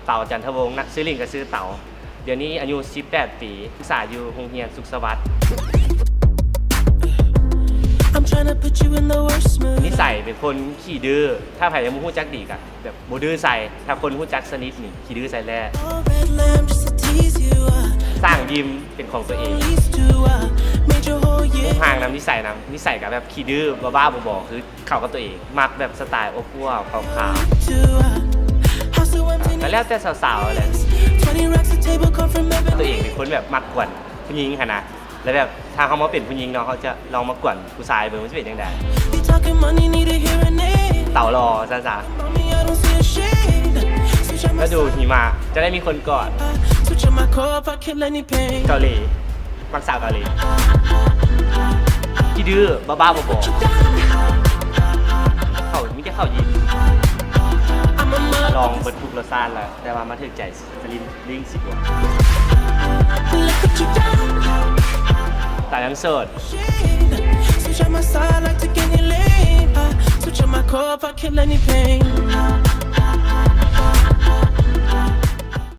ເຕົາ ຈັນທະວົງ ນາມ ຊື່ຫຼິ້ນກໍຊື່ເຕົາ. ດຽວນີ້ອາຍຸສິບແປດປີ ສຶກສາຢູ່ໂຮງຮຽນສຸກສະຫວັດ. ນິໄສເປັນຄົນຂີ້ດື້ ຖ້າໃຜຍັງບໍ່ຮູ້ຈັກດີກໍແບບບໍ່ດື້ໃສ່ ຖ້າຄົນຮູ້ຈັກສະໜິດນີ້ຂີ້ດື້ໃສ່ແລ້ວ. ສ້າງຍິມເປັນຂອງຕົວເອງ. ຮູບຮ່າງນຳ ນິໄສນຳ ນິໄສກໍແບບຂີ້ດື້ ບ້າໆ ບອໆ ຄື ເຂົ້າກັບຕົວເອງ ມັກແບບສະໄຕລ໌ອວບໆ ຂາວໆ ກໍແລ້ວແຕ່ສາວໆແຫຼະ. ຕົວເອງເປັນຄົນແບບມັກກວນຜູ້ຍິງຫັ້ນນະ ແລ້ວແບບຖ້າເຮົາມາເປັນຜູ້ຍິງເນາະ ເຮົາຈະລອງມາກວນຜູ້ຊາຍເບິ່ງ ມັນຈະເປັນຈັ່ງໃດ. ເຕົາຫຼໍ່ຊັ້ນຊະ ລະດູຫິມະ ຈະໄດ້ມີຄົນກອດ. ເກົາຫຼີ ມັກສາວເກົາຫຼີ ຂີ້ດື້ ບ້າໆ ບອໆ ເຂົາມີແຕ່ເຂົາຍິງ. ລອງເບິດທຸກລົດຊາດແລ້ວ ແຕ່ວ່າມາຖືກໃຈສະລິນລິ້ງສີບົວ. ສາວຍັງໂສດ.